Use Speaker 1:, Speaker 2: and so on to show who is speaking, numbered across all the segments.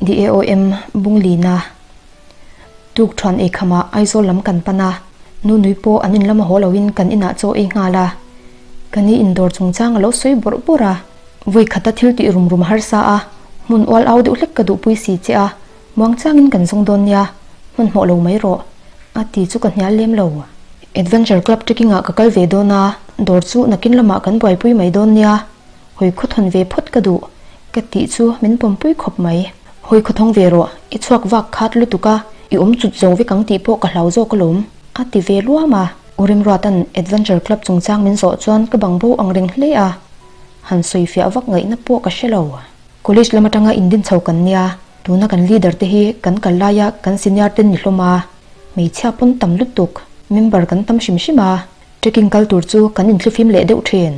Speaker 1: DAOM Bunglina tuk thuan ei khamah Aizawl lam kan pan a, nu nui pawh an in lama haw loin kan inah chaw ei nghal a. Ka ni indawr chungchang a lo sawi bawrh bawrh a, vawi khata thil tih rum rum harsa a, hmun ual au deuh hlek ka duhpui si che a, muangchangin kan zawng dawn nia, hmanhmawh lo mai rawh, a ti chu ka hnial lem lo. Adventure Club trekking ah ka kal ve dawn a, dawr chu nakin lamah kan buaipui mai dawn nia, hawi khawthawn ve phawt ka duh, ka tih chu min pawmpui khawp mai. Hawi khawthawng ve rawh, i chhuak vak khat lutuk a, i awm chut zo vek ang tih pawh ka hlau zawk alawm, a ti ve luam a. U Remruata'n Adventure Club chungchang min zawh chuan ka bang bo ang reng hle a, han sawi fiah vak ngaihna pawh ka hre lo. College lam atanga indin chho kan nia, tuna kan leader te hi kan kal laia kan senior ten ni hlawm a, hmeichhia pawn tam lutuk, member kan tam hrim hrim a, trekking kal tur chu kan inthlifim leh deuh thin.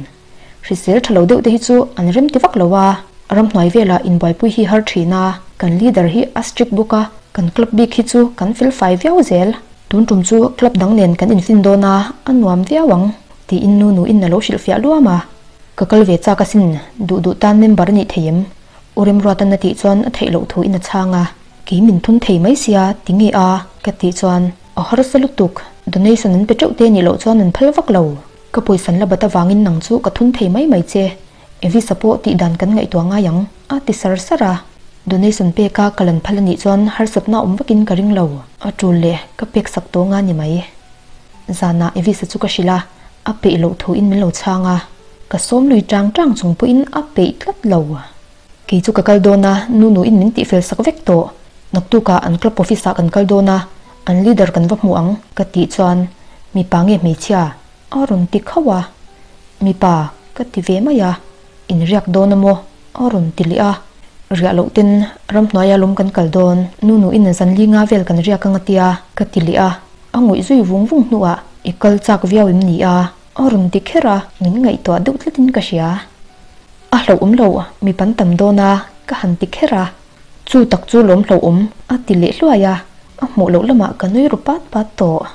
Speaker 1: Hrisel tha lo deuh te hi chu an rem ti vak lo a, ramhnuai velah inbuaipui hi har thin a, kan leader hi a strict bawk a, kan club bik hi chu kan fel fai viau zel. Tun tum chu club dang nen kan infin dawn a, a nuam viau ang, tiin nu nuin a lo hrilhfiah luam a. Ka kal ve chak asin, duh duh tan member a nih thei em? U Remruatan a tih chuan a theih loh thu in a chhang a. Kei min thun thei mai sia, ti nge a? Ka tih chuan, A harsa lutuk, donation an pe teuh te nih loh chuan an phal vak lo. Ka pawisan la bat avangin nang chu ka thun thei mai mai che. Evisa pawh tih dan kan ngaihtuah ngai ang, a ti sar sar a. Donation peka ka lan phal a nih chuan harsatna awm vakin ka ring lo. A tul leh ka pek sak tawh nga ni mai. Zanah Evisa chu ka hrilh a, a peih loh thuin min lo chhang a. Ka sawm lui tang tang chung pawhin a peih tlat lo. Kei chu ka kal dawn a, nu nuin min tihfel sak vek tawh. Naktukah an club office ah kan kal dawn a, an leader kan va hmu ang ka tih chuan mipa nge hmeichhia a rawn ti khauh a. Mipa ka ti ve mai a, in riak dawn a maw a rawn ti leh a. Riah loh ten ramhnuaia lawm kan kal dawn, nu nuin zan li nga vel kan riak ang a tia ka ti leh a. A ngawih zui vung vung hnuah i kal chak viau em ni a? A rawn ti kher a, min ngaihtuah deuh tlatin ka hria. A hlauhawm lo, mi pan tam dawn a, ka han ti kher a. Chu tak chu lawm hlauhawm, a ti leh hluai a, a hmuh loh lamah ka nui ru pat pat tawh.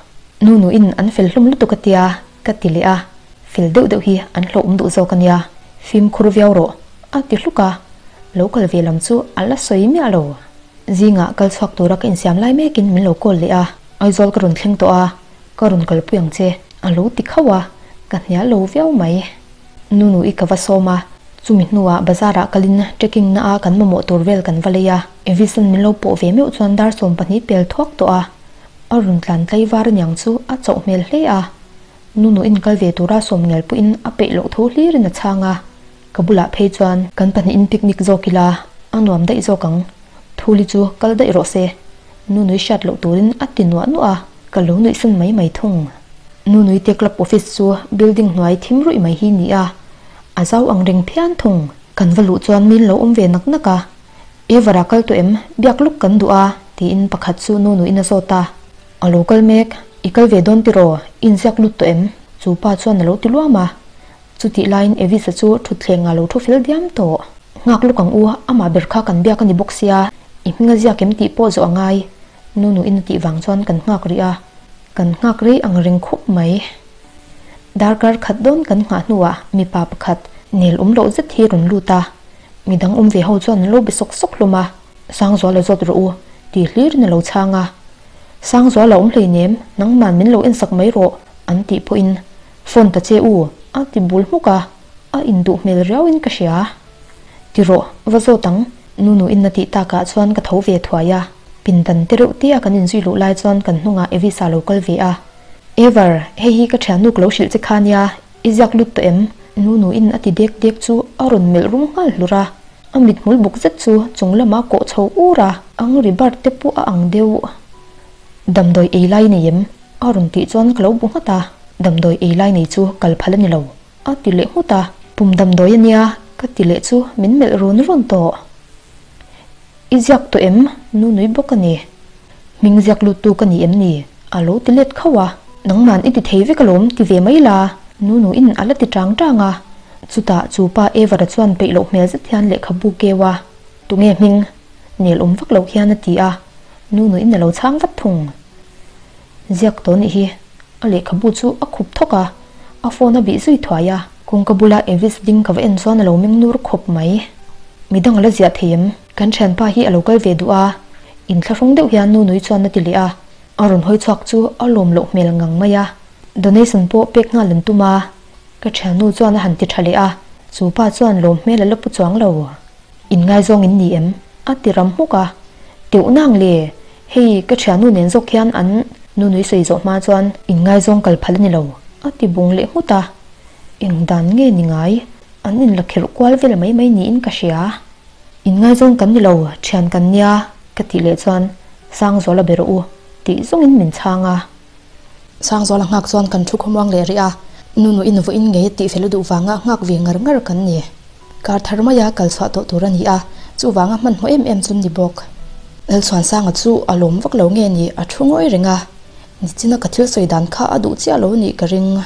Speaker 1: Nu nuin an fel hlawm lutuk a tia, ka ti leh a, fel deuh deuh hi an hlauhawm duh zawk a nia, fimkhur viau rawh, a ti hluk a, lo kal ve lam chu a la sawi miah lo. Zingah kal chhuak tura ka insiam lai mekin min lo call leh a, Aizawl ka rawn thleng tawh a, ka rawn kalpui ang che, a lo ti khauh a, ka hnial lo viau mai. Nunu i ka va sawm a, chumi hnuah bazar ah kalin trekking na a kan mamawh tur vel kan va lei a. Evisan min lo pawh ve meuh chuan dar 12 pel thuak tawh a, a rawn tlan tlai var aniang chu a chauh hmel hle a. Nunu in kal ve tura sawm ngial pawhin a peih loh tho hlirin a chhang a, ka bulah phei chuan kan pahnihin picnic zawk ila a nuam daih zawk ang, Thuli chu kal daih rawh se, Nunui hriat loh turin a ti nuah nuah a, ka lo nuih san mai mai thung. Nunui te club office chu building hnuai thim ruih mai hi ni a, a zau ang reng phian thung. Kan va luh chuan min lo awm ve nak nak a, Ever a kal tawh em? Biak luk kan duh a, tiin pakhat chu Nunuiin a zawt a. A lo kal mek, i kal ve dawn tiraw? I inziak lut tawh em? Chu pa chuan a lo ti luam a. Chutih laiin Evisa chu thutthleng a lo thu fel diam tawh. Nghak luk ang u, amah ber kha kan biak a ni bawk sia, i hming a ziak em tih pawh zawh a ngai, Nunuin a tih vang chuan kan nghak rih a. Kan nghak rei ang reng khawp mai. Darkar khat dawn kan nghah hnuah mipa pakhat nel awm loh zet hi rawn lut a, midang awm ve ho chuan an lo be sawk sawk hlawm a, Sangzuala zawt rawh u, tih hlirin a lo chhang a. Sangzuala awm hleinem, nangman min lo ensak mai rawh, an tih pawhin Phone ta che u, a ti bul hmuk a, a induh hmel riauin ka hria. Ti rawh, va zawt ang, Nunu in a tih takah chuan ka tho ve thuai a. Pindan te reuh tia kan inzui luh lai chuan kan hnungah Evisa lo kal ve a. Ever, hei hi ka thiannu ka lo hrilh che kha nia, i ziak lut tawh em? Nunu in a ti dek dek chu a rawn melh rum nghal hlur a. A mithmul buk zet chu chung lama kawh chho ur a, ang ri bar te pawh a ang deuh. Damdawi ei lai nei em? A rawn tih chuan ka lo bu nghat a, damdawi ei lai nei chu kal phal a ni lo, a ti leh nghut a. Pum damdawi a nia, ka ti leh chu min melh run run tawh. I ziak tawh em? Nu nui bawk a ni. Hming ziak lut tu ka ni em ni? A lo ti let khauh a. Nangman i ti thei vek alawm ti ve mai la, nu nuin a la ti tang tang a. Chutah chu pa Evara chuan peih loh hmel zet hian lehkhabu keu a, Tunge hming? Nel awm vak loh hian a ti a. Nu nuin a lo chhang vat thung. Ziak tawh nih hi. A lehkhabu chu a khup thawk a, a phone a bih zui thuai a. Kawngka bula Evis ding ka va en chuan a lo meng nur khawp mai. Midang a la ziah thei em? Kan thianpa hi a lo kal ve duh a, inthlahrung deuh hian nu nui chuan a ti leh a. A rawn hawi chhuak chu a lawm loh hmel ngang mai a. Donation pawh pek nghal an tum a, ka thiannu chuan a han ti tha leh a. Chu pa chuan lawm hmel a la pu chuang lo. Inngaizawng in ni em? A ti ram hmuk a. Teuh nang le! Hei, ka thiannu nen zawk hian an nu nui sawi zawh hma chuan inngaizawng kal phal a ni lo, a ti bung leh nghut a. Eng dan nge ni ngai? An inla kherh kual vel mai mai niin ka hria. Inngaizawng kan ni lo, thian kan nia, ka tih leh chuan Sangzuala be rawh u, tih zawngin min chhang a. Sangzuala nghak chuan kan thu khawmuang leh rih a, Nunu in vawiin ngei a tihfel a duh vanga nghak ve ngar ngar kan ni. Kar thar maia kal chhuah tawh tur a ni a, chuvanga hmanhmawh em em chu ni bawk. Lalchhuansanga chu a lawm vak lo nge ni a thu ngawi reng a, nichina ka thil sawi dan kha a duh chiah lo nih ka ring.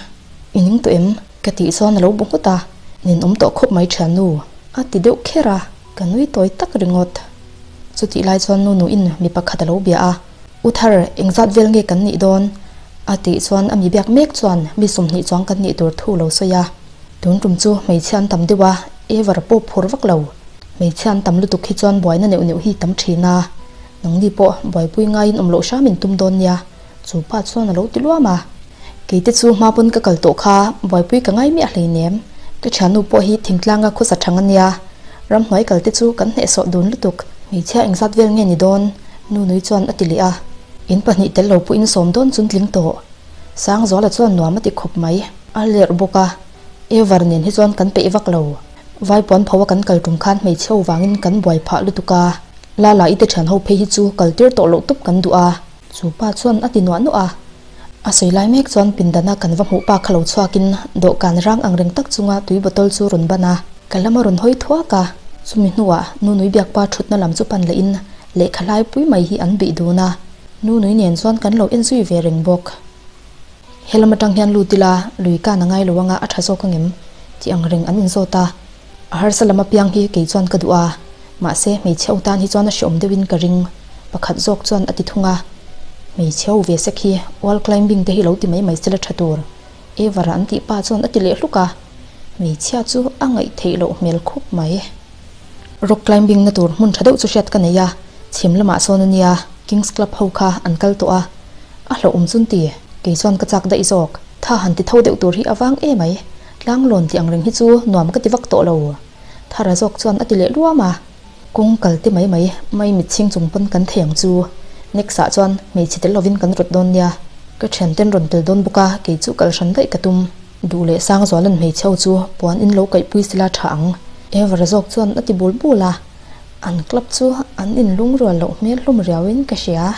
Speaker 1: I ning tawh em? Ka tih chuan a lo bu nghut a, Ninawm tawh khawp mai thiannu, a ti deuh kher a, ka nui tawi tak ringawt. Chutih lai chuan Nunu in mi pakhat a lo bia a, U Thar, engzat vel nge kan nih dawn? A tih chuan a mi biak mek chuan mi 20 chuang kan nih tur thu lo sawi a. Tun tum chu hmeichhia an tam deuh a, Ever pawh phur vak lo. Hmeichhia an tam lutuk hi chuan buaina neuh neuh hi tam thin a, nangni pawh buaipui ngaiin awm loh hram in tum dawn nia, chu pa chuan a lo ti luam a. Keite chu hma pawn ka kal tawh kha, buaipui ka ngai miah hleinem. Ka thiannu pawh hi thingtlanga khawsa thang a nia, ramhnuai kal te chu kan hnehsawh dun lutuk. Hmeichhia engzat vel nge ni dawn? Nunui chuan a ti leh a. In pahnih tel lo pawhin sawm dawn chun tling tawh. Sangzuala chuan nuam a ti khawp mai. A lerh bawk a, Ever nen hi chuan kan peih vak lo. Vaipuan pho a kan kal tum khan hmeichhe ho vangin kan buai phah lutuk a, Lala i te thian ho phei hi chu kal tir tawh loh tup kan duh a. Chu pa chuan a ti nuah nuah a. A sawi lai mek chuan pindana kan va hmuh pa kha lo chhuakin dawhkan rang ang reng tak chunga tui bottle chu rawn ban a, ka lama rawn hawi thuak a. Chumi hnuah Nunui biakpa thutna lam chu pan lehin lehkha hlaipui mai hi an bih dun a. Nunui nen chuan kan lo en zui ve reng bawk. He lam atang hian lut ila lui kan a ngai lo anga a tha zawk angem tih ang reng an inzawt a. A harsa lam apiang hi kei chuan ka duh a, mahse hmeichhe ho tan hi chuan a hreawm deuhin ka ring, pakhat zawk chuan a ti thung a. Hmeichhe ho ve sek hi wall climbing te hi lo ti mai mai sela tha tur, Ever an tih pa chuan a ti leh hluk a. Hmeichhia chu a ngaih theih loh hmel khup mai. Rock climbing na tur hmun tha deuh chu hriat ka nei a, chhim lamah sawn a nia, Kings Club ho kha an kal tawh a, a hlauhawm chun ti, kei chuan ka chak daih zawk, tha han ti tho deuh tur hi a vang em mai, tlanglawn tih ang reng hi chu nuam ka ti vak tawh lo. Thara zawk chuan a ti leh luam a, kawng kal te mai mai, mai mitchhing chung pawn kan thei ang chu, next ah chuan hmeichhe tel lovin kan rawt dawn nia, ka thianten rawn tel dawn bawk a, kei chu kal hran daih ka tum. Duh leh Sangzuala'n hmeichhe ho chu puan in lo kaihpui sila tha ang. Ever zawk chuan a ti bul bul a, an club chu an inlungrual loh hmel hlum riauin ka hria.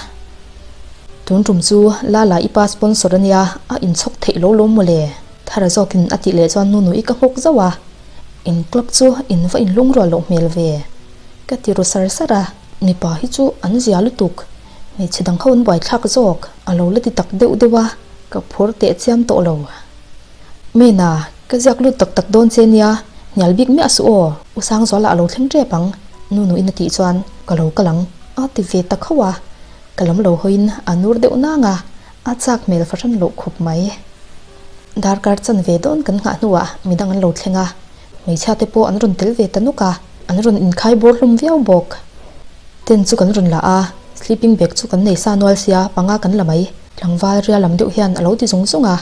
Speaker 1: Tun tum chu Lala i pa sponsor a nia, a inchhawk theih lo lo mawle. Thara zawkin a tih leh chuan Nunu i ka nghawk zauh a, in club chu in va inlungrual loh hmel ve. Ka ti ru sar sar a, mipa hi chu an zia lutuk, hmeichhe dang ho an buaithlak zawk a lo la ti tak deuh deuh a. Ka phur teh chiam tawh lo. Mena, ka ziak lut tak tak dawn che nia, hnial bik miah suh aw, U Sangzuala a lo thleng tep ang, Nunuin a tih chuan ka lo kal ang, a ti ve ta khauh a. Ka lam lo hawiin a nur deuh nang a, a chak hmel fahran loh khawp mai. Darkar chan ve dawn kan nghah hnuah midang an lo thleng a, hmeichhia te pawh an rawn tel ve ta nuk a, an rawn inkhai bawr hlum viau bawk. Tent chu kan rawn la a, sleeping bag chu kan nei sa nual sia, panga kan la mai. Tlangval ria lam deuh hian a lo ti zung zung a.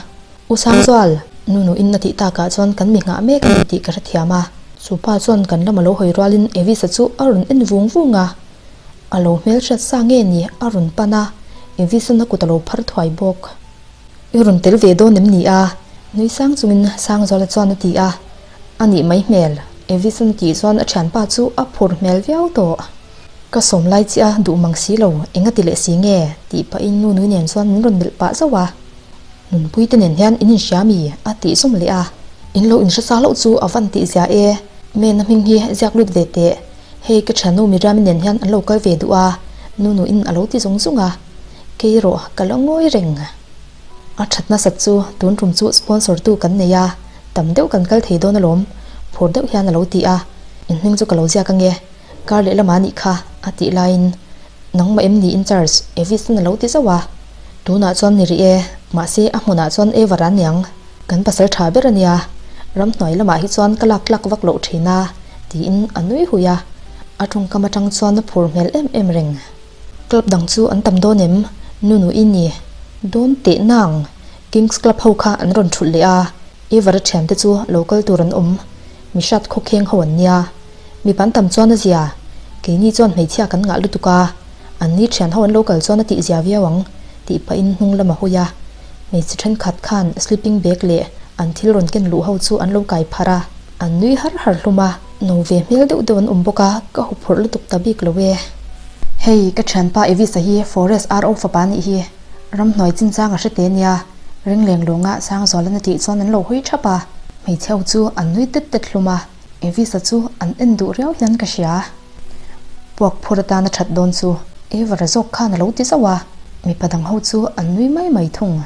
Speaker 1: U Sangzual, nu nuin a tih takah chuan kan mi nghah mek a ni tih ka hrethiam a. Chu pa chuan kan lam a lo hawi rualin Evisa chu a rawn en vung vung a. A lo hmelhriat sa nge ni a rawn pan a, Evisa'n a kut a lo phar thuai bawk. I rawn tel ve dawn em ni a? Nui sang chungin Sangzuala chuan a ti a. A nih mai hmel, Evisa'n a tih chuan a thianpa chu a phur hmel viau tawh. Ka sawm lai chiah a duh mang si lo, eng a ti leh si nge? tih pahin nu nui nen chuan min rawn melh pah zauh a. Nunpui te nen hian in inhria mi? a tih zawm leh a. In lo inhre sa loh chu a van tih zia e, Mena hming hi ziak lut ve teh. Hei ka thiannu Miriam-i nen hian an lo kal ve duh a, nu nuin a lo ti zung zung a. Kei erawh ka la ngawi reng. A that nasat chu tun tum chu sponsor tu kan nei a, tam deuh kan kal thei dawn alawm, phur deuh hian a lo ti a. In hming chu ka lo ziak ange. Kar leh lamah nih kha, a tih laiin, Nangmah em ni in charge? Evis-in a lo ti zauh a. Tunah chuan ni rih e, mahse a hmunah chuan Evar a niang, kan pasal tha ber a nia, ramhnuai lamah hi chuan ka lak tlak vak loh thin a, tiin a nui hui a. A tawngkam atang chuan a phur hmel em em reng. Club dang chu an tam dawn em? Nunu i ni. Dawn teh nang. Kings Club ho kha an rawn thulh leh a, Ever-a thiante chu lo kal tur an awm. Mi hrat khawkheng ho an nia. Mipa an tam chuan a zia. Keini chuan hmeichhia kan ngah lutuk a, anni thian ho an lo kal chuan a tih zia viau ang tih pahin hnung lam a hawi a. Hmeichhe thenkhat khan sleeping bag leh an thil rawn ken luh ho chu an lo kai pharh a, an nui har har hlum a. No ve hmel deuh deuh an awm bawk a, ka huphurh lutuk ta bik lo e. Hei, ka thianpa Evisa hi Forest RO fapa nih hi. Ramhnuai chinchang a hre te nia, ringleng lawnga Sangzualan a tih chuan an lo hawi thap a, hmeichhe ho chu an nui tet tet hlum a, Evisa chu an en duh riau hian ka hria. Puak phur atana that dawn chu Evara zawk khan a lo ti zauh a, mipa dang ho chu an nui mai mai thung.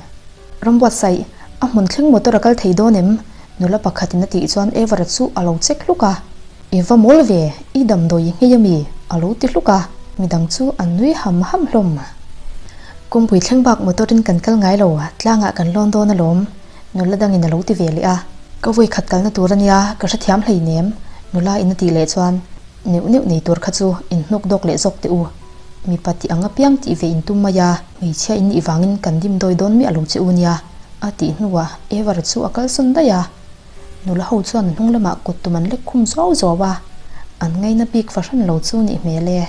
Speaker 1: Rambuatsaih, a hmun thleng motor a kal thei dawn em? Nula pakhatin a tih chuan Evara chu a lo chek hluk a. I va mawl ve, i damdawi i nghei ami? A lo ti hluk a, midang chu an nui ham ham hlawm. Kawngpui thleng bak motor in kan kal ngai lo, tlangah kan lawn dawn alawm, nula dangin a lo ti ve leh a. Ka vawi khat kalna tur ania, ka hrethiam hleinem, nula in a tih leh chuan neuh neuh nei tur kha chu in hnuk dawk leh zawk teh u. Mipa tih ang apiang tih ve in tum mai a, hmeichhia in nih vangin kan dimdawi dawn miah lo che u nia, a tih hnuah Evar chu a kalsawn daih a. Nula ho chuan a hnung lamah kut tum an lek khum zuau zuau a, an ngaina bik fahran lo chu nih hmel e.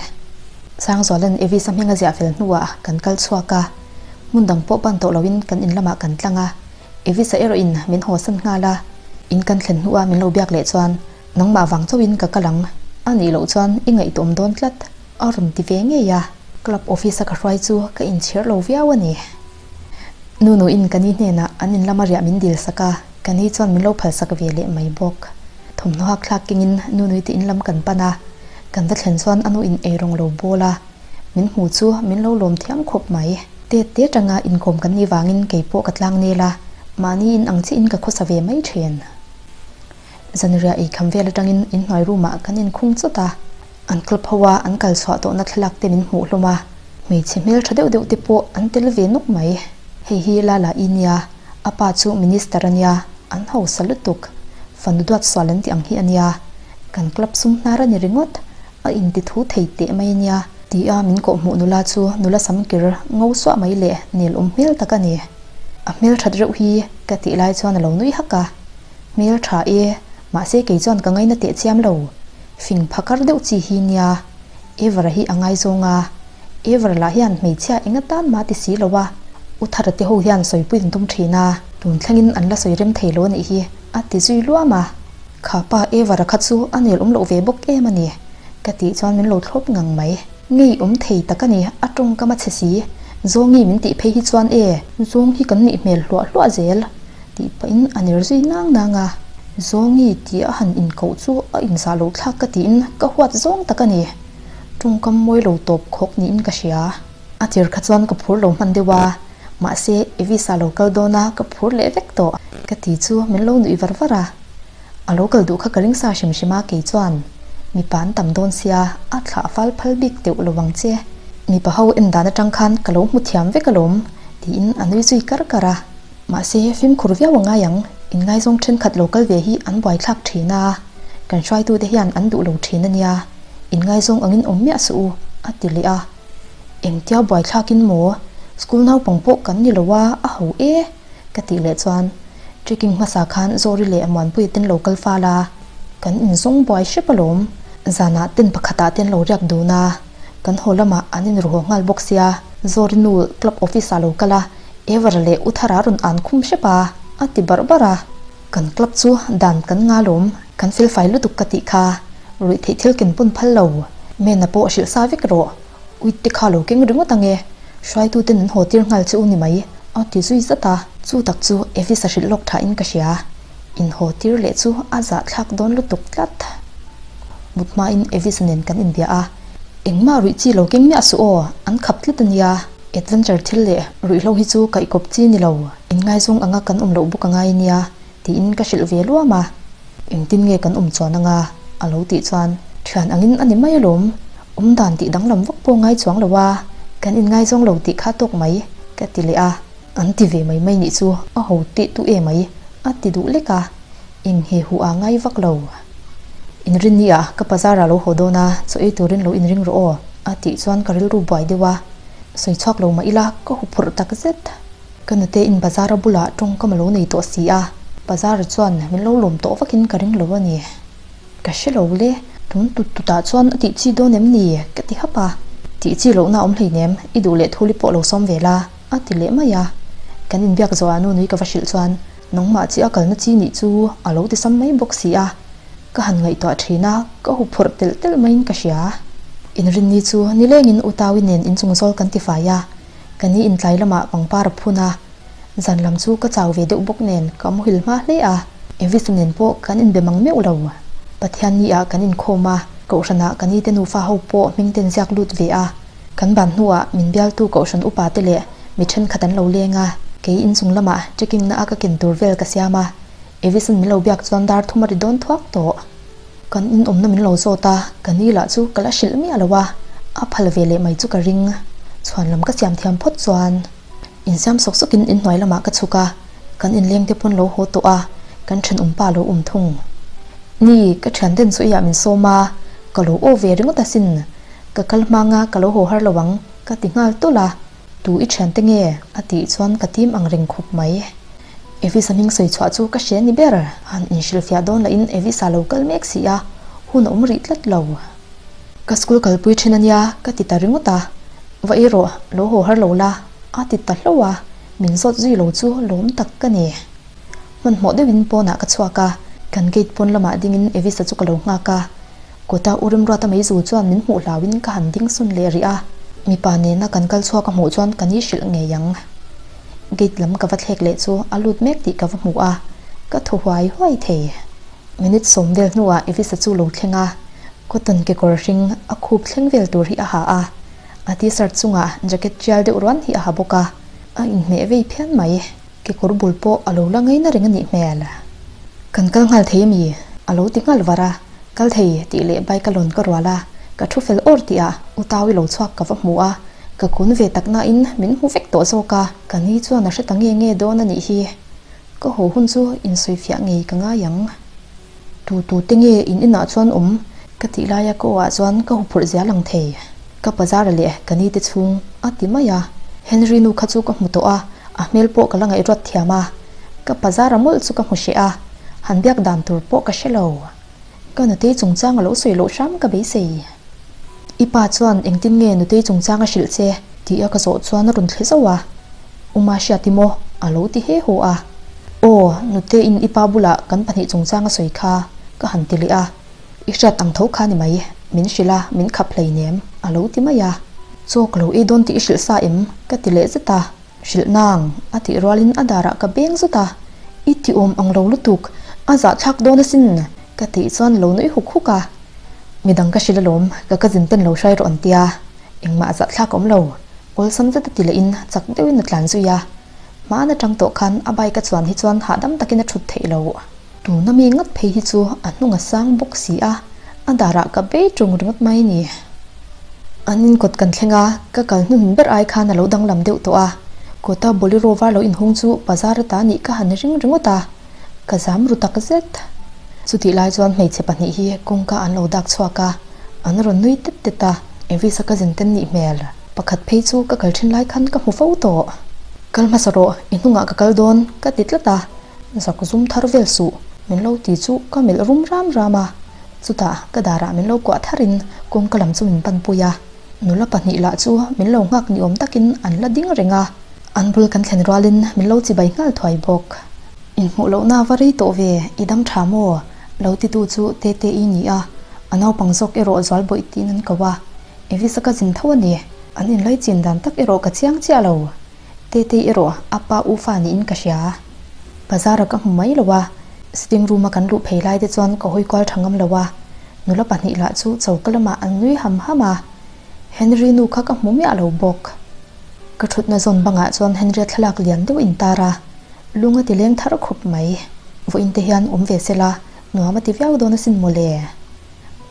Speaker 1: Sangzuala'n Evis-a hming a ziah fel hnuah kan kal chhuak a, hmun dang pawh pan tawh loin kan in lamah kan tlang a, Evis-a erawhin min hawsan nghal a, in kan thlen hnuah min lo biak leh chuan nangmah vang chauhin ka kal ang, a nih loh chuan i ngaihtuahawm dawn tlat, a rawn ti ve ngei a, club office-a ka hruai chu ka inchhir lo viau a ni. Nunuin ka ni hnenah an in lama riah min dil sak a, ka ni chuan min lo phal sak ve leh mai bawk. Thawmhnaw hak thlak kengin Nunui te in lam kan pan a, kan va thlen chuan a nu in eirawng lo bawl a, min hmu chu min lo lawm thiam khawp mai. Tet te atanga inkawm kan nih vangin kei pawh ka tlang nel a, mahni in ang chiahin ka khawsa ve mai thin. Zanriah eikham vel atangin inhnuai room ah kan inkhung chawt a. An club ho a an kal chhuah tawhna thlalak te min hmuh hlawm a, hmeichhe hmel tha deuh deuh te pawh an tel ve nawk mai. Hei hi Lala i nia, a pa chu minister a nia, an hausa lutuk. Fanu duat sual an tih ang hi a nia. Kan club sum hnar a ni ringawt, a inti thu thei teh mai a nia. Ti a min kawhhmuh nula chu nula samkir ngo suah mai leh nel awm hmel tak a ni. A hmel that reuh hi ka tih lai chuan a lo nui hak a. Hmel tha e, mahse kei chuan ka ngaina teh chiam lo. Fing phakar deuh chi hi nia. Ever-a hi a ngaizawng a. Ever lah hian hmeichhia eng atan mah ti si lo a. U Thara te ho hian sawipui an tum thin a, tun thlengin an la sawi rem thei lo a nih hi, a ti zui luam a. Kha pa Ever-a kha chu a nel awm loh ve bawk em a ni, ka tih chuan min lo thlawp ngang mai. Ngei awm thei tak a ni, a tawngkam a chhe si. Zawngi min tih phei hi chuan e, zawng hi kan nih hmel hluah hluah zel. Tih pahin a ner zui nang nang a, Zawngi tih a han inkoh chu a inzah loh thlak ka tiin ka huat zawng tak a ni. Tawngkam mawi lo tawp khawk niin ka hria. A tir kha chuan ka phur lo hman deuh a, mahse Evisa lo kal dawn a ka phur leh vek tawh ka ti chu min lo nuih var var a. A lo kal duh kha ka ring sa hrim hrim a kei chuan mipa an tam dawn sia a thlah fal phal bik deuh lo ang che. Mipa ho en dan atang khan ka lo hmu thiam vek alawm tiin a nui zui kar kar a. Mahse, fimkhur viau a ngai ang, inngaizawng thenkhat lo kal ve hi an buaithlak thin a, kan hruaitute hian an duh lo thin a nia, inngaizawng angin awm miah suh u, a ti leh a. Engtia buaithlakin maw, school naupang pawh kan ni lo a, a ho e, ka tih leh chuan trekking hmasa khan Zawri leh Muanpuia ten lo kal fal a, kan inzawng buai hrep alawm, zanah ten pakhatah te an lo riak dun a, kan haw lamah an inruhaw nghal bawk sia, Zawri nu club office ah lo kal a, Ever leh U Thara rawn an khum hrep a, a ti barh barh a. Kan club chu dan kan nga lawm, kan fel fai lutuk ka tih kha. Ruih theih thil ken pawn phal lo. Mena pawh hrilh sa vek rawh. Uit te kha lo keng ringawt ang e. Hruaituten an haw tir nghal che u ni mai, a ti zui zat a. Chu tak chu Evis a hrilh lawk tha in ka hria. In haw tir leh chu a zahthlak dawn lutuk tlat. Mut hmain Evis nen kan inbia a. Engmah ruih chi lo keng miah suh aw, an khap tlat a nia. Adventure thil leh ruihhlo hi chu kaihkawp chi ni lo, inngaizawng anga kan awm loh bawk angai nia, tiin ka hrilh ve luam a. Engtin nge kan awm chuan anga? a lo tih chuan, Thian angin a ni mai alawm, awm dan tih danglam vak pawh ngai chuang lo a, kan inngaizawng lo tih kha tawk mai, ka ti leh a. An ti ve mai mai nih chu a ho teh tu e mai, a ti duh lek a, eng he hu a ngai vak lo. Inrinni ah ka bazar ah lo haw dawn a, chaw ei turin lo inring rawh aw, a tih chuan ka rilru buai deuh a. Sawi chhuak lo mah ila ka huphurh tak zet. Ka nute in bazar a bulah tawngkam a lo nei tawh si a, bazar chuan min lo lawm tawh vakin ka ring lo a ni. Ka hre lo le, tun tut tutah chuan a tih chi dawn em ni? ka ti hap a. Tih chi lohna awm hleinem, i duh leh thuli pawh lo sawm ve la, a ti leh mai a. Kan inbiak zawhah nu nui ka va hrilh chuan, Nangmah chi a kalna chi nih chu a lo ti sam mai bawk si a. Ka han ngaihtuah thin a, ka huphurh telh telh maiin ka hria. Inrinni chu nilengin U Tawi nen inchung zawl kan ti fai a, ka ni intlai lamah pangpar a phun a. Zan lam chu ka chau ve deuh bawk nen ka muhil hma hle a, Evis nen pawh kan inbe mang meuh lo. Pathian ni ah kan inkhawm a, Kohhranah ka ni te nufa ho pawh hming ten ziak lut ve a. Kan ban hnuah min bialtu Kohhran upa te leh mi thenkhat an lo leng a, kei inchung lamah trekking na a ka ken tur vel ka siam a, Evis-in min lo biak chuan dar thum a ri dawn thuak tawh. Kan inawmna min lo zawt a, ka ni lah chu ka la hrilh miah lo a, a phal ve leh mai chu ka ring. Chhuan lam ka siam thiam phawt chuan. Insiam sawk sawkin inhnuai lamah ka chhuk a, kan inleng te pawn lo haw tawh a, kan thenawm pa lo awm thung. Ni, ka thian den chu eiah min sawm a, ka lo aw ve ringawt asin. Ka kal hmang a, ka lo haw har lo ang, ka ti nghal tawlh a. Tu i thian te nge? a tih chuan ka tim ang reng khawp mai. Evisa hming sawi chhuah chu ka hria ni ber. Han inhrilhfiah dawn lahin Evisa lo kal mek si a, hun a awm rih tlat lo. Ka school kalpui thin a nia ka ti ta ringawt a, va ei rawh, lo haw har lo la, a ti ta hlauh a, min zawt zui lo chu lawm tak ka ni. Hmanhmawh deuhin pawnah ka chhuak a, kan gate pawn lamah dingin Evisa chu ka lo nghak a, kawta u Rimruata meizu chuan min hmuh hlauhin ka han ding sun leh rih a, mipa nena kan kal chhuak a hmuh chuan ka ni hrilh ngei ang. Gate lam ka va thlek leh chu a lut mek tih ka va hmu a, ka thaw huai huai thei. Minute sawm vel hnuah Evisa chu lo thleng a, cotton kekawr hring a khup thleng vel tur hi a ha a, a t-shirt chungah jacket tial deuh ruan hi a ha bawk a, a inhmeh vei phian mai. Kekawr bul pawh a lo la ngaina reng a nih hmel. Kan kal nghal thei ami? A lo ti nghal var a, kal thei tih leh bike a lawn ka rual a, ka thu fel awr tih ah U Tawi lo chhuak ka va hmu a, ka kun ve tak nain min hmu vek tawh zawk a, ka ni chuan a hre ta nge nge dawn a nih hi. Ka haw hun chu insawifiah ngei ka ngai ang. Tu tu te nge in inah chuan awm? Ka tih laia ka awah chuan ka huphurh zia lang thei. Ka pazara leh ka ni te chhung a ti mai a. Henry nu kha chu ka hmu tawh a, a hmel pawh ka la ngaihruat thiam a. Ka pazara mawlh chu ka hmu hreh a, han biak dan tur pawh ka hre lo. Ka nutei chungchang a lo sawi loh hram ka beisei. I pa chuan engtin nge nutei chungchang a hrilh che? Tih a ka zawh chuan a rawn thle zauh a. Uma hriat i maw? A lo ti he haw a. Aw, nuteiin i pa bulah kan pahnih chungchang a sawi kha, ka han ti leh a. I hriat ang tho kha ni mai, min hrilh a, min khap hleinem, a lo ti mai a. Chaw ka lo ei dawn tih i hrilh sa em? Ka ti leh zet a. Hrilh nang, a tih rualin a darah ka beng zut a, I ti awm ang lo lutuk, a zahthlak dawn asin, ka tih chuan lo nui huk huk a. Midang ka hrilh alawm, ka cousin ten lo hrai rawh an tia, engmah zahthlak a awm lo, awlsam zet a ti lehin chak deuhin a tlan zui a. Hmaan atang tawh khan a bike a chuan hi chuan hahdam takin a thut theih loh. Tuna mi ngat phei hi chu a hnung a sang bawk si a, a darah ka bei tung ringawt mai ni. An inkawt kan thleng a, ka kal hnuhnun ber ai khan a lo danglam deuh tawh a, kawta bolero var lo inhung chu bazar ata nih ka han ring ringawt a, ka zam ru tak zet. Chutih lai chuan hmeichhe pahnih hi kawngka an lo dak chhuak a, an rawn nui tet tet a, Evisa cousin ten nih hmel pakhat phei chu ka kal thin lai khan ka hmu fo tawh. Kal hmasa rawh, i hnungah ka kal dawn, ka ti tlat a. Zak zum thar vel suh, min lo ti chu ka melh rum ram ram a. Chutah ka darah min lo kuah tharin kawngka lam chu min panpui a. Nula pahnih lah chu min lo nghak ni awm takin an la ding reng a. An bul kan thlen rualin min lo chibai nghal thuai bawk. Inhmuh lohna va rei tawh ve, i dam tha maw? Lo titu chu Tete-i ni a, a naupang zawk erawh Zualbawih tiin an ko a. Evisa ka zin tho a ni, an inlaichin dan tak erawh ka chiang chiah lo. Tetei erawh a pa u fa niin ka hria. Bazar-a ka hmu mai lo a, sitting room-a kan luh phei lai te chuan ka hawi kual tha ngam lo a, nula pahnih lah chu choka lamah an nui ham ham a, Henry nu kha ka hmu miah lo bawk. Ka thutna zawn bangah chuan Henry-a thlalak lian deuh intar a, lung a ti leng thar khawp mai. Vawiin te hian awm ve sela, nuam a ti viau dawn asin mawle.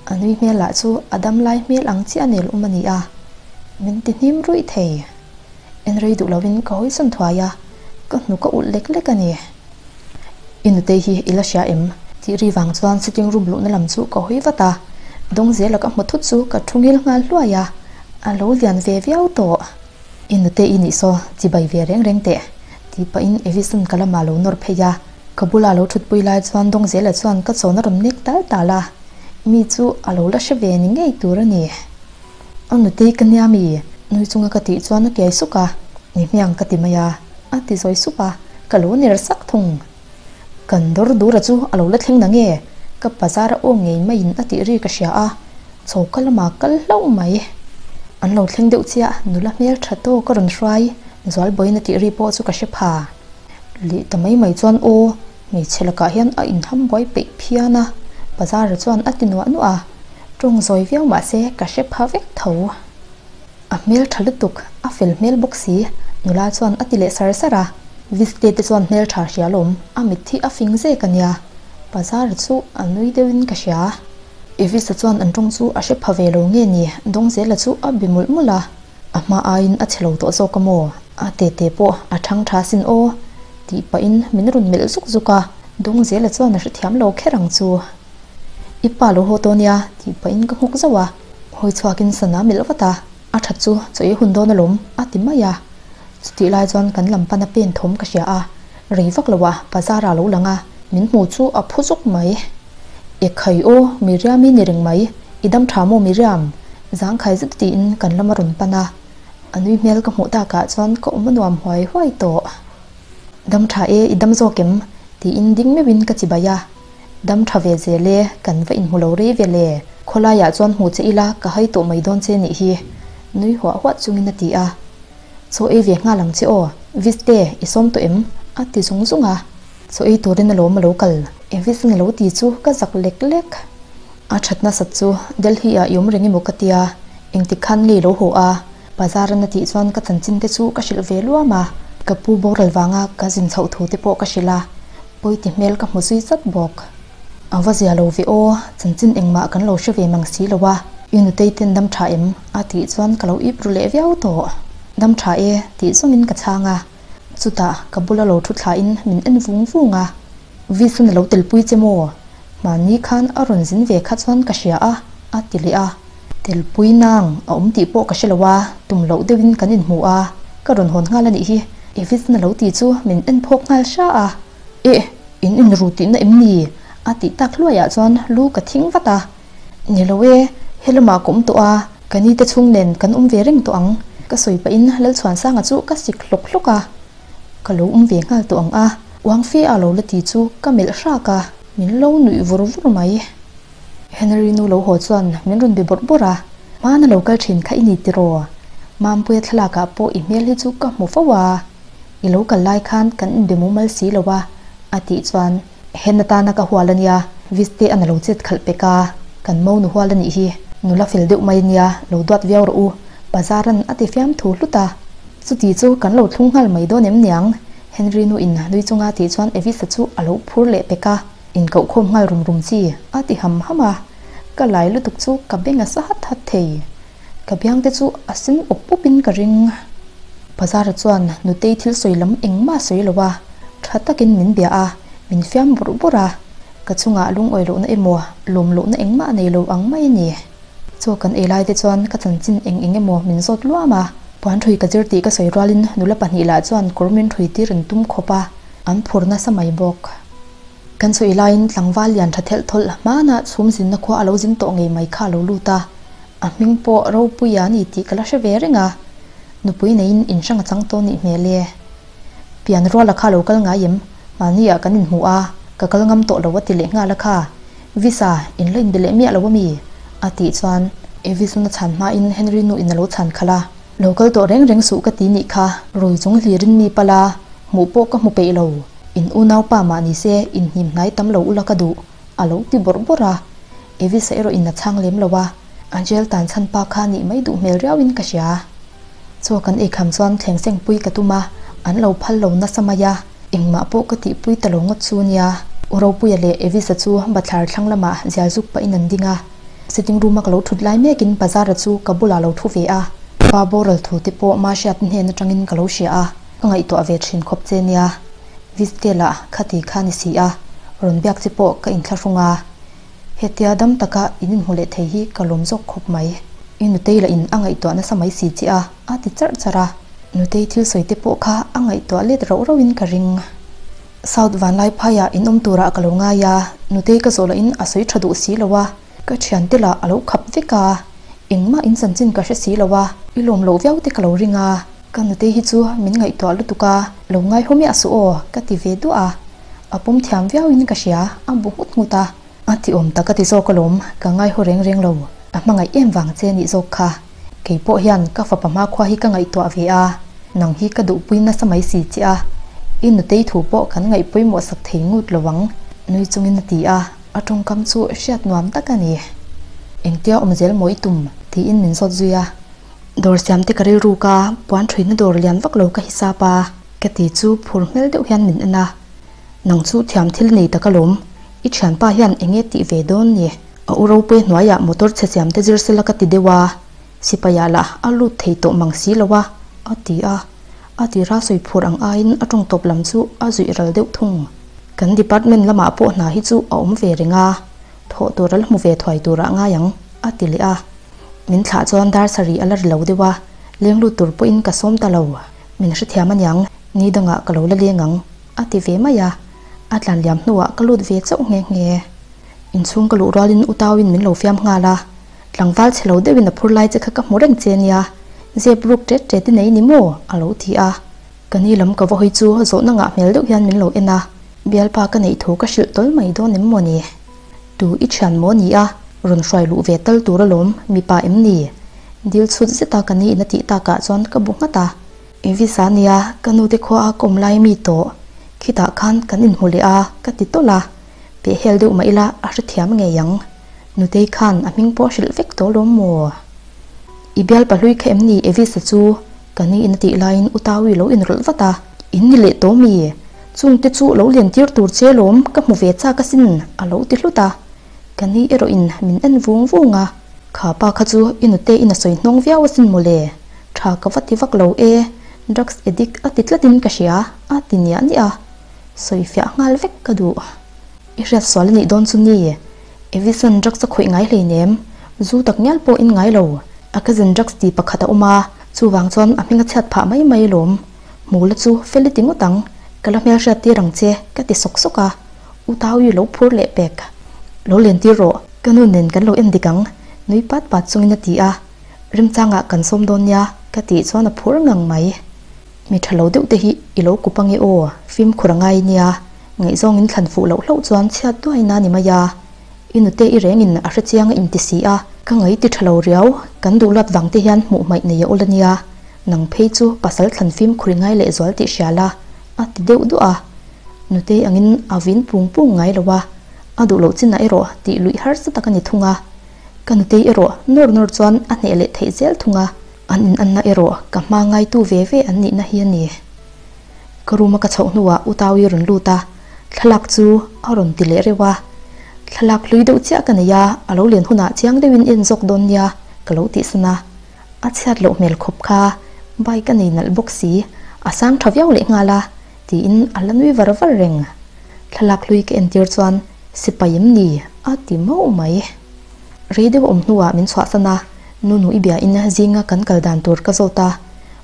Speaker 1: A nui hmel lah chu a dam lai hmel ang chiah nel awm a ni a, min ti hnim ruih thei. En rei duh lovin ka hawi sawn thuai a, ka hnu ka ulh lek lek a ni. I nutei hi i la hria em? Tih ri vang chuan sitting room luhna lam chu ka hawi vat a, Dawngzela ka hmu thut chu ka thu ngil nghal hluai a, a lo lian ve viau tawh. I nute i nih saw, chibai ve reng reng teh, tih pahin Evison ka lamah lo nawr phei a, ka bula lo thutpui lai chuan Dawngzela chuan ka chawn a rawn nek tal tal a, mi chu a lo la hre ve ni ngei tur a ni. A nutei ka nia mi? Nui chunga ka tih chuan a kiai suk a, Ni hmiang ka ti mai a, a ti zawi sup a, ka lo ner sak thung. Kan dawr dura chu a lo la thleng na nge? Ka bazar a aw ngei maiin a tih ri ka hria a, chhoka lamah kal hlauh mai. An lo thleng deuh chiah, nula hmel tha tawk a rawn hruai, Zualbawiin a tih ri pawh chu ka hre pha. Leh ta mai mai chuan aw, hmeichhe lakah hian a inham buai peih phian a, bazar chuan a ti nuah nuah a, tawng zawi viau mah se ka hre pha vek tho. A hmel tha lutuk, a fel hmel bawk si, nula chuan a ti leh sar sar a. Viste te chuan hmel tha hria lawm, a mit hi a fing zek a nia. Bazar chu a nui deuhin ka hria. Evisa chuan an tawng chu a hre pha ve lo nge ni, Dawngzela chu a be mawlh mawlh a. A hma aiin a chhe lo tawh zawk a maw? A tete pawh a thang tha sin aw, tih pahin min rawn melh zuk zuk a, Dawngzela chuan a hrethiam lo kher ang chu. I pa lo haw tawh nia, tih pahin ka nghawk zauh a. Hawi chhuakin sana melh vat a, a that chu chaw ei hun dawn alawm, a ti mai a. Chutih lai chuan kan lam pana pen thawm ka hria a, rei vak loah bazar ah lo lang a, min hmu chu a phu zuk mai. Ekhai aw, Miriam i ni reng mai, i dam tha maw Miriam? Zangkhai zet tiin kan lam a rawn pan a, a nui hmel ka hmuh takah chuan ka awm a nuam huai huai tawh. Dam tha e, i dam zawk em? tiin ding meuhin ka chibai a. Dam tha ve zel e, kan va inhmu lo rei vel e, khawlaiah chuan hmu che ila ka hai tawh mai dawn che nih hi, nui huah huah chungin a ti a. Chaw ei ve nghal ang che aw, Viste, i sawm tawh em? a ti zung zung a. Chaw ei turin alawm a lo kal. Evis-in a lo ti chu ka zak lek lek. A that nasat chu Delhi-ah i awm reng emaw ka tia, engtik khan nge i lo haw a? Bazar-an a tih chuan ka chanchin te chu ka hrilh ve luam a, ka pu boral vanga ka zin chhoh thu te pawh ka hrilh a, pawi ti hmel ka hmu zui zat bawk. A va zia lo ve aw, chanchin engmah kan lo hre ve mang si lo a, i nutei ten dam tha em? a tih chuan ka lo ip ru leh viau tawh. Dam tha e, tih zawngin ka chhang a, chutah ka bula lo thu thlain min en vung vung a, Visun a lo telpui che maw? Mahni khan a rawn zin ve kha chuan ka hria a, a ti leh a. Telpui nang a awm tih pawh ka hre lo a, tum loh deuhin kan inhmu a, ka rawn hawn nghal a nih hi, Evis na lo ti chu min en phawk nghal hra a. Eh, in inru tihna em ni? a tih tak hluaiah chuan lu ka thing vat a. Ni lo e, he lamah ka awm tawh a, ka ni te chhung nen kan awm ve reng tawh ang, ka sawi pahin Lalchhuansanga chu ka sik hlawk hlawk a. Ka lo awm ve nghal tawh ang a, uang fe a lo la ti chu ka melh hrak a, min lo nuih vur vur mai. Henry nu lo haw chuan min rawn be bawrh bawrh a, Hmana lo kal thin kha i ni tiraw? Mampuia thlalakah pawh i hmel hi chu ka hmu fo a, i lo kal lai khan kan inbe mumal si lo a, a tih chuan Hen atana ka hual a nia, Viste an a lo chet khalh pek a, kan mo nu hual a nih hi, nula fel deuh mai a nia, lo duat viau rawh u, Bazaran a ti fiam thu hlut a. Chuti chu kan lo thlung nghal mai dawn em niang? Henry nu in nui chunga tih chuan Evisa chu a lo phur leh pek a. Inkohkhawm nghal rum rum chi a ti ham ham a, ka lai lutuk chu ka beng a sa hat hat thei. Ka biang te chu a sen awp awp in ka ring. Bazar chuan nutei thil sawi lam engmah a sawi lo a, tha takin min bia a, min fiam bawrh bawrh a, ka chungah lungawi lohna emaw lawm lohna engmah a nei lo ang mai a ni. Chaw kan ei lai te chuan ka chanchin eng eng emaw min zawt luam a, puan hrui ka zir tih ka sawi rualin nula pahnih lah chuan kawr min hrui tir an tum khawp a, an phur nasa mai bawk. Kan sawi laiin tlangval lian tha thelh thawlh hmanah chhum zinna khua a lo zin tawh ngei mai kha a lo lut a, a hming pawh Ropuia a ni tih ka la hre ve reng a, nupui neiin in hrang a chang tawh nih hmel e. Pian ruala kha a lo kal ngai em? Mahni ah kan inhmu a, ka kal ngam tawh lo a ti leh nghal a kha. Visa, in la inbe leh miah lo a mi? A tih chuan Evis na chhan hmain Henry nu in a lo chhan khalh a. Lo kal tawh reng reng suh ka ti nih kha, rui chung hlirin mi pala, hmuh pawh ka hmu peih lo. In unau pa mah ni se in hnim hnai tam lo ula ka duh, a lo ti bawrh bawrh a. Evisa erawh in a chhang lem lo a, Angel tan chhan pa kha nih mai duh hmel riau in ka hria. Chaw kan ei kham chuan thleng seng pui ka tum a, an lo phal lo nasa mai a, engmah pawh ka tih pui ta lo ngawt chu nia. U Ropuia leh Evisa chu bathlar thlang lamah zial zuk pahin an ding a. Sitting room a ka lo thut lai mekin Bazara chu ka bulah lo thu ve a, pa boral thu te pawh Mahriat hnen atangin ka lo hria a. Ka ngaihtuah ve thin khawp che nia, Vizte lah khati kha ni si a, Rawn biak che pawh ka inthlahrung a, hetia dam taka in inhmu leh thei hi ka lawm zawk khawp mai. I nutei lah in a ngaihtuah nasa mai si che a, a ti charh charh a. Nutei thil sawi te pawh kha a ngaihtuah let rauh rauh in ka ring. South Vanlaiphaiah in awm turah ka lo ngai a, nutei ka zawh lah in a sawi tha duh si lo a, ka thiante lah a lo khap vek a, engmah in chanchin ka hre si lo a, i lawm loh viau te ka lo ring a. Ka nutei hi chu min ngaihtuah lutuk a, lo ngaihawm miah suh aw, ka ti ve duah a. A pawm thiam viauin ka hria, a bu nghut nghut a. A ti awm tak a ti zawk alawm, ka ngaihaw reng reng lo. A hmangaih em vang che nih zawk kha. Kei pawh hian ka fapa hmakhua hi ka ngaihtuah ve a, nang hi ka duhpui nasa mai si che a. I nutei thu pawh kan ngaih pawimawh sak thei ngut lo ang, nui chungin a ti a, a tawngkam chu hriat nuam tak a ni. Engtia awm zel maw i tum? tiin min zawt zui a. Dawr siam te ka rilruk a, puan thuina dawr lian vak lo ka hisap a, ka ti chu phur hmel deuh hian min en a, Nang chu thiam thil nei tak alawm, i thianpa hian eng nge tih ve dawn ni? A u ropui hnuaiah motor chhe siam te zir sela ka ti deuh a, sipaiah lah a lut thei tawh mang si lo a, a ti a, a tira sawi phur ang aiin a tawng tawp lam chu a zuih ral deuh thung. Kan department lamah pawh hna hi chu a awm ve reng a, thawh tur a la hmu ve thuai turah ngai ang, a ti leh a. Min thlah chuan dar sarih a la ri lo deuh a, leng lut tur pawhin ka sawm ta lo. Min hrethiam aniang, ni dangah ka lo la leng ang, a ti ve mai a. A tlan liam hnuah ka lut ve chauh nghe nghe. Inchhung ka luh rualin u Tauin min lo fiam nghal a, tlangval chhe lo deuhin a phur lai che kha ka hmu reng che nia, zep ruk ṭet ṭet i nei ni maw? a lo ti a. Ka ni lam ka va hawi chu zawhna ngah hmel deuh hian min lo en a, bialpa ka neih thu ka hrilh tawl mai dawn em maw ni? Tu i thian maw ni a, rawn hruai luh ve tal tur alawm, mipa em ni? Dil chhut zeta ka ni in a tih takah chuan ka bu nghat a. Evis a nia, ka nute khua a kawm lai mi tawh, khitah khan kan inhmu leh a, ka ti tawlh a. Pehhel deuh mah ila a hrethiam ngei ang. Nutei khan a hming pawh a hrilh vek tawh alawm maw? I bial pahlui kha em ni Evis-a chu? Ka ni in a tih laiin U Taui lo inrawlh vat a, In ni leh tawh mi? Chungte chu lo lian tir tur che lawm, ka hmu ve chak asin, a lo ti hlut a. Ka ni erawhin min en vung vung a, Kha pa kha chu i nute in a sawi hnawng viau asin mawle, tha ka va ti vak lo e, drugs addict a ti tlatin ka hria, a ti niah niah a. Sawi fiah nghal vek ka duh. I hriat sual a nih dawn chu ni? Evison drugs a khawih ngai hleinem, zu tak ngial pawh in ngai lo. A cousin drugs ti pakhat a awm a, chuvang chuan a hming a chhiat phah mai mai alawm. Hmula chu fel i ti ngawt ang, ka la hmelhriat tir ang che, ka ti sawk sawk a. U Taui lo phur leh pek. Lo len tir rawh, ka nu nen kan lo en dik ang, nui pat pat chungin a ti a. Remchangah kan sawm dawn nia, ka tih chuan a phur ngang mai. Mi tha lo deuh te hi i lo kup ange aw, fimkhur a ngai nia, ngaihzawngin thlan fuh loh hlauh chuan chhiat duaina a ni mai a. I nute i rengin a hrechiang a inti si a, ka ngai ti tha lo riau, kan duh luat vang te hian hmuh hmaih nei a awl a nia, nang phei chu pasal thlan fimkhur i ngai leh zual tih hria la, a ti deuh duah a. Nutei angin a vin pung pung ngai lo a, a duh loh chinah erawh tih luih harsa tak a ni thung a. Ka nutei erawh nawr nawr chuan a hneh leh theih zel thung a. An in anna erawh ka hma ngaitu ve ve an nihna hi a ni. Ka room a ka chhoh hnuah U Taui rawn lut a, thlalak chu a rawn ti leh reuh a. Thlalak hlui deuh chiah ka nei a, a lo lian hunah chiang deuhin en zawk dawn nia ka lo tihsan a. A chhiat loh hmel khawp kha, bike a nei nalh bawk si, a sang tha viau leh nghal a, tiin a la nui var var reng. Thlalak hlui ka entir chuan sipai em ni a ti mauh mai. Rei deuh awm hnuah min chhuahsan a, Nunu i bia in zinga kan kal dan tur ka zawt a,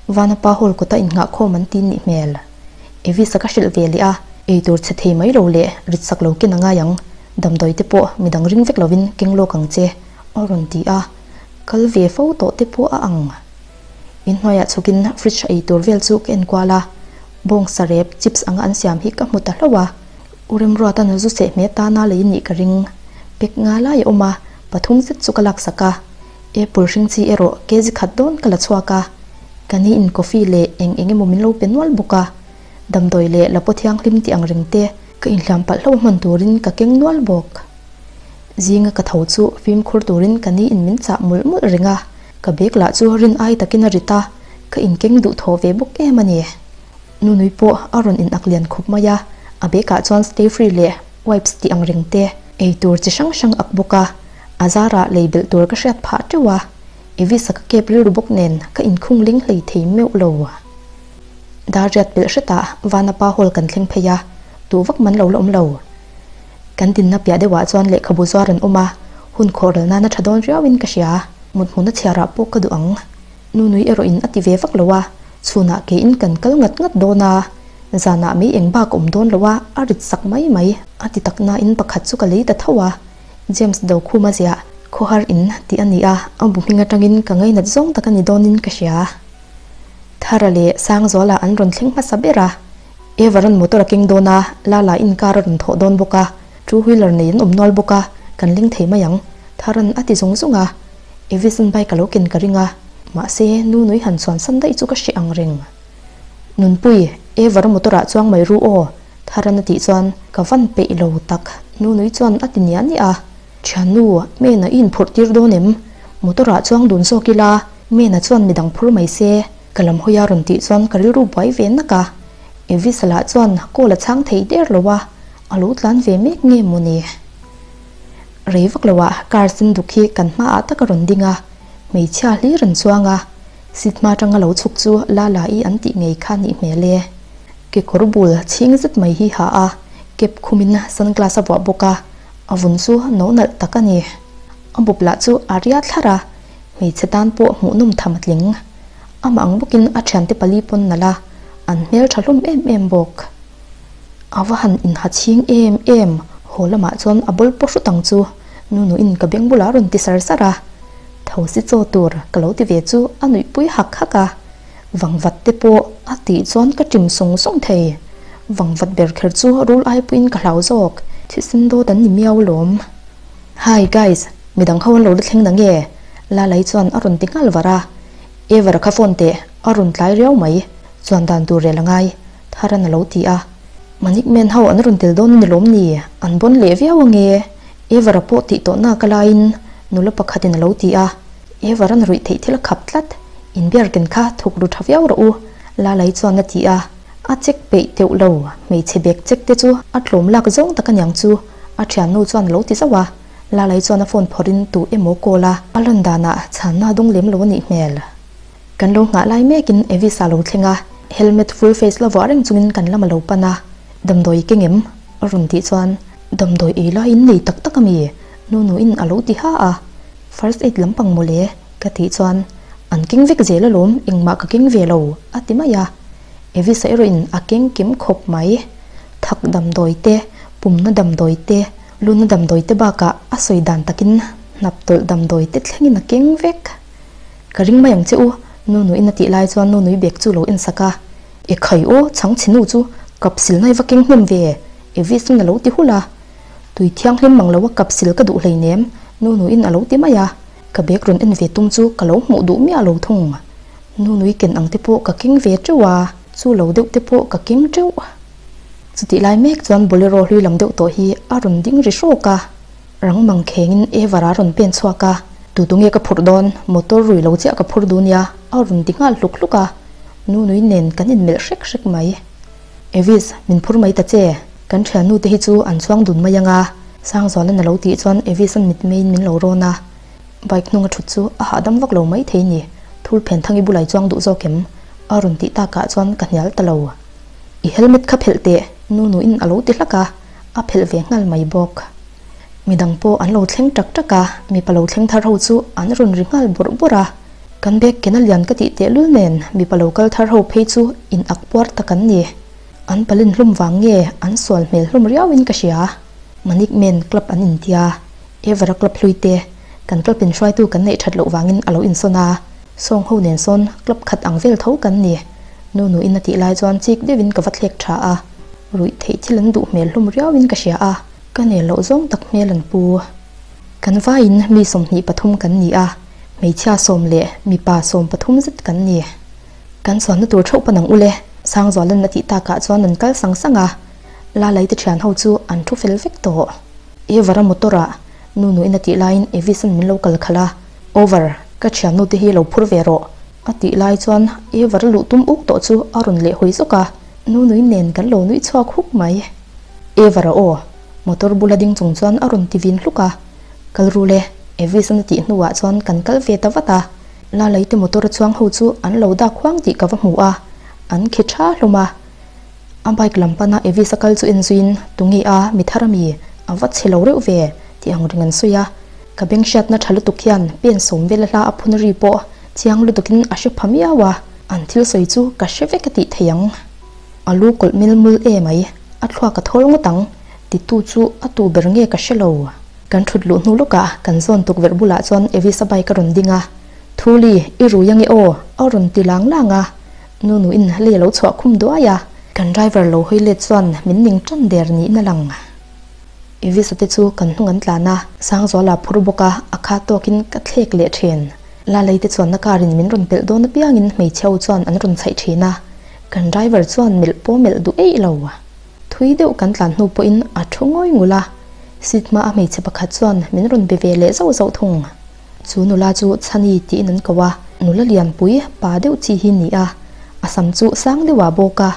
Speaker 1: Vanapa hall kawta innghah khawm an ti nih hmel. Evis-a ka hrilh ve leh a, ei tur chhe thei mai lo leh rit sak lo ken a ngai ang, damdawi te pawh midang ring vek lovin keng lawk ang che, a rawn ti a, kal ve fo tawh te pawh a ang. Inhnuaiah chhukin fridge a ei tur vel chu ka enkual a, bawngsa rep chips anga an siam hi ka hmu ta hlauh a, U Remruata nu zu seh hme tana lei nih ka ring. Pek nga lai a awm a, pathum zet chu ka laksak a. Apple hring chi erawh kg khat dawn ka la chhuak a. Ka ni in coffee leh eng eng emaw min lo pe nual bawk a. Damdawi leh lapaw thianghlim tih ang reng te ka inhliam palh hlo hman turin ka keng nual bawk. Zinga ka tho chu fimkhur turin ka ni in min chah mawlh mawlh reng a. Ka bag lah chu rin ai takin a rit a, ka inkeng duhthawh ve bawk em a ni. Nunui pawh a rawn in ak lian khawp mai a, a bag ah chuan stay free leh wipes tih ang reng te, ei tur chi hrang hrang ak bawk a, a zarah lei belh tur ka hriat phah teuh a, Evis-a ka kep rilru bawk nen ka inkhung ling hlei thei meuh lo. Dar riat pelh hretah Vanapa hall kan thleng phei a, duh vak man lo la awm lo. Kan dinna piah deuhah chuan lehkhabu zuar an awm a, hun khawhral nana tha dawn riauin ka hria. Mut hmuna chhiarah pawh ka duh ang. Nunui erawhin a ti ve vak lo a, chhunah keiin kan kal ngat ngat dawn a, zanah mei eng bak a awm dawn lo a, a rit sak mai mai. A ti tak nain pakhat chu ka lei ta tho a, James Dokhuma ziah khawhar in tih a ni a, a bu hming atangin ka ngainat zawng tak a ni dawnin ka hria. Thara leh Sangzuala an rawn thleng hmasa ber a, Evaran motor a keng dawn a, Lala in car a rawn thawh dawn bawk a, two wheeler nei an awm nual bawk a, kan ling thei mai ang, Tharan a ti zung zung a. Evisan bike a lo ken ka ring a, mahse nu nui han chuan san daih chu ka hreh ang reng. Nunpui, Evar motor ah chuang mai ru aw, Tharan a tih chuan ka van peih lo tak, nu nui chuan a ti niah niah a. Thiannu, Mena i inphurh tir dawn em? Motor ah chuang dun zawk ila, Mena chuan midang phur mai se, ka lam hawi a rawn tih chuan ka rilru buai ve nak a. Evisa lah chuan call a chhang thei der lo a, a lo tlan ve mek nge maw ni? Rei vak lo ah car sen duk hi kan hma ah tak a rawn ding a, hmeichhia hlir an chuang a, seat hma atanga lo chhuk chu Lala i an tih ngei kha nih hmel e. Kekawr bul chhing zet mai hi ha a, cap khumin sunglass a vuah bawk a, a vun chu no nalh tak a ni. A bawp lah chu a ria thlarh a, hmeichhe tan pawh hmuhnawm tham a tling. Amah ang bawkin a thiante pali pawn nalh a, an hmel tha hlawm em em bawk. A va han inha chhing em em, haw lamah chuan a bawl pawh hrut ang chu, Nunuin ka beng bulah a rawn ti sar sar a. Tho si chaw tur ka lo ti ve chu a nuihpui hak hak a, Vangvat te pawh a tih chuan ka ṭim sawng sawng thei. Vangvat ber kher chu rul ai pawhin ka hlau zawk, thisen dawt an ni miau alawm. Hi guys, midang ho an lo la thleng na nge? Lalai chuan a rawn ti nghal var a. Ever kha phone teh, a rawn tlai riau mai, chuan dan tur rel a ngai. Tharan a lo ti a. Manik men ho an rawn tel dawn a ni lawm ni? An bawn leh viau ange? Evara pawh tih tawh nak a laiin nula pakhatin a lo ti a. Evaran ruih theih thil a khap tlat. Inbiar ken kha thuk ru tha viau rawh u, Lalai chuan a ti a. A check peih teuh lo, hmeichhe bag check te chu a tlawm lak zawng tak aniang chu, a thiannu chuan a lo ti zauh a. Lalai chuan a phone phawrhin tu emaw call a, a lan danah chhanna a dawng lem lo a nih hmel. Kan lo nghah lai mekin Evis a lo thleng a, helmet full face la vuah reng chungin kan lam a lo pan a, Damdawi i keng em? a rawn tih chuan, Damdawi ei lai in nei tak tak a mi? Nunuin a lo ti ha a, First aid lampang mawle ka tih chuan, An keng vek zel alawm, engmah ka keng ve lo a ti mai a. Evis a erawhin a keng kim khawp mai. Thak damdawi te, pumna damdawi te, luna damdawi te bakah a sawi dan takin hnap tawlh damdawi te thlengin a keng vek. Ka ring mai ang che u, Nunuin a tih lai chuan Nunui bag chu lo en sak a. E khai aw, chhangchhe nu chu kapsil ngai va keng hnem ve, Evis-in a lo ti hulh a. Tui thianghlim mang lo a kapsil ka duh hleinem, Nunuin a lo ti mai a. Ka bag rawn en ve tum chu ka lo hmuh duh miah lo thung. Nunui ken ang te pawh ka keng ve teuh a, chu lo deuh te pawh ka keng teuh. Chutih lai mek chuan Bolero hlui lam deuh tawh hi a rawn ding ri hrawk a. Rang mang khengin Evar a rawn pen chhuak a, Tu tu nge ka phurh dawn? Motor rui lo chiah ka phur duh nia, a rawn ti nghal hluk hluk a. Nunui nen kan inmelh hrek hrek mai. Evis, min phur mai ta che, kan thiannu te hi chu an chuang dun mai ang a, Sangzualan a lo tih chuan Evis-an mitmeiin min lo rawn a. Bike hnung a thut chu a hahdam vak lo mai thei ni, thul phen thangi bulai chuang duh zawk em? A rawn tih takah chuan ka hnial ta lo. I helmet kha phelh teh, Nunuin a lo ti hlak a. A phelh ve nghal mai bawk. Midang pawh an lo thleng tak tak a, mipa lo thleng thar ho chu an rawn ri nghal bawrh bawrh a. Kan bag kena lian ka tih tehlul nen mipa lo kal thar ho phei chu in ak puar tak an ni. An palin hlum vang nge an sual hmel hlum riauin ka hria. Manik Men club an intia, Evara club hlui te, kan club in hruaitu kan neih that loh vangin a lo insawn a, sawng ho nen sawn club khat ang vel tho kan ni. Nu nuin a tih lai chuan chik deuhin ka va thlek tha a. Ruih theih thil an duh hmel hlum riauin ka hria a, ka nel loh zawng tak hmel an pu. Kan vaiin mi 23 kan ni a, hmeichhia sawm leh mipa 13 zet kan ni. Kan chuanna tur theuh pan ang ule, Sangzualan a tih takah chuan an kal sang sang a, Lalai te thian ho chu an thu fel vek tawh. Evara motor ah Nunuin a tih laiin Evis-an min lo kal khalh a, Over, ka thiannu te hi lo phur ve rawh a tih lai chuan Evara luh tum uk tawh chu a rawn leh hawi zawk a. Nunui nen kan lo nuih chhuak huk mai. Ever a aw, motor bula ding chung chuan a rawn ti vin hluk a. Kal ru le, Evis-an a tih hnuah chuan kan kal ve ta vat a. Lalai te motor a chuang ho chu an lo dak huang tih ka va hmu a, an khi tha hlawm a. A bike lam pana Evis a kal chu en zuiin, Tunge a, mi thar a mi? A va chhe lo reuh ve, tih ang reng an sawi a. Ka beng hriatna tha lutuk hian pen sawm vel a hla a phun ri pawh chiang lutukin a hre pha miau a, an thil sawi chu ka hre vek a tih thei ang. A lu kawlh mil mul e mai, a thluak a thawl ngawt ang, titu chu a tu ber nge ka hre lo. Kan thut luh hnu lawkah kan zawn tukverh bulah chuan Evisa bike a rawn ding a, Thuli, i rui ange aw, a rawn ti lang lang a. Nunuin lei a lo chhuah khum duai a, kan driver lo hawi let chuan min ning tan der niin a lang. Evisa te chu kan hnung an tlan a, Sangzuala phur bawk a, a kha tawkin ka thlek leh thin. Lalei te chuanna car in min rawn pelh dawn apiangin hmeichhe ho chuan an rawn chhaih thin a, kan driver chuan melh pawh melh duh eih lo. Thui deuh kan tlan hnu pawhin a thu ngawi ngul a, seat hma a hmeichhe pakhat chuan min rawn be ve leh zauh zauh thung. Chu nula chu Chhani tiin an ko a, nula lianpui pa deuh chi hi ni a, a sam chu sang deuh ah bawk a,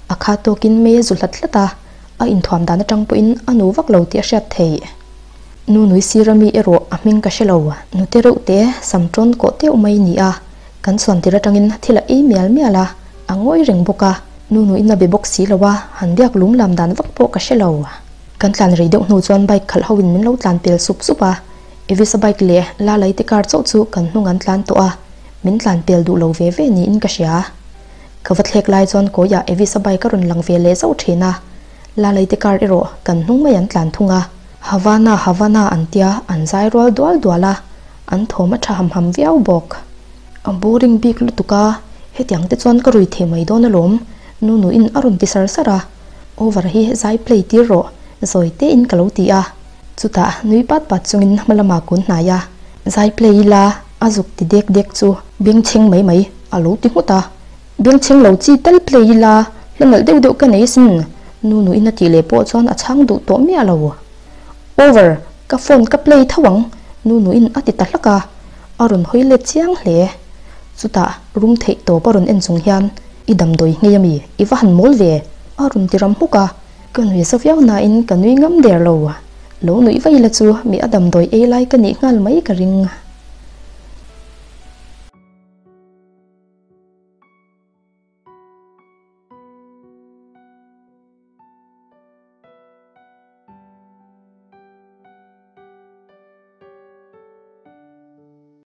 Speaker 1: a kha tawkin mei a zu hlat hlat a, a inthuam dan atang pawhin a nu vak lo tih a hriat theih. Nu nui sir ami erawh a hming ka hre lo, nute reuh te sam tawn kawh teuh mai ni a, kan chhuan tir atangin thil a ei mial mial a, a ngawi reng bawk a, nu nuin a be bawk si lo a, han biak lum lam dan vak pawh ka hre lo. Kan tlan rei deuh hnu chuan bike khalh ho in min lo tlan pel sup sup a, Evisa bike leh Lalai te car chauh chu kan hnung an tlan tawh a, min tlan pel duh lo ve ve niin ka hria. Ka va thlek lai chuan kawiah Evisa bike a rawn lang ve leh zauh thin a, Lalai te car erawh kan hnung mai an tlan thung a. Havana Havana an tia an zai rual dual dual a, an thawm a tha ham ham viau bawk. A boring bik lutuk a, hetiang te chuan ka rui thei mai dawn alawm, Nunuin a rawn ti sar sar a, Over hi zai play tir rawh, zawi tein ka lo ti a. Chutah nui pat pat chungin hma lama kun hnai a, zai play ila a zuk ti dek dek chu bengchheng mai mai a lo ti nghut a. Bengchheng lo chi tal play ila hla nalh deuh deuh ka nei asin, nu nuin a tih leh pawh chuan a chhang duh tawh miah lo. Over, ka phone ka play tho ang, nu nuin a ti ta hlak a, a rawn hawi let chiang hle. Chutah rum theih tawp a rawn en chung hian, I damdawi ngei ami, i va han mawl ve, a rawn ti ram hmuk a. Ka nui za viau nain ka nui ngam der lo. Lo nuih vaih la chu mi a damdawi ei lai ka nih nghal mai ka ring.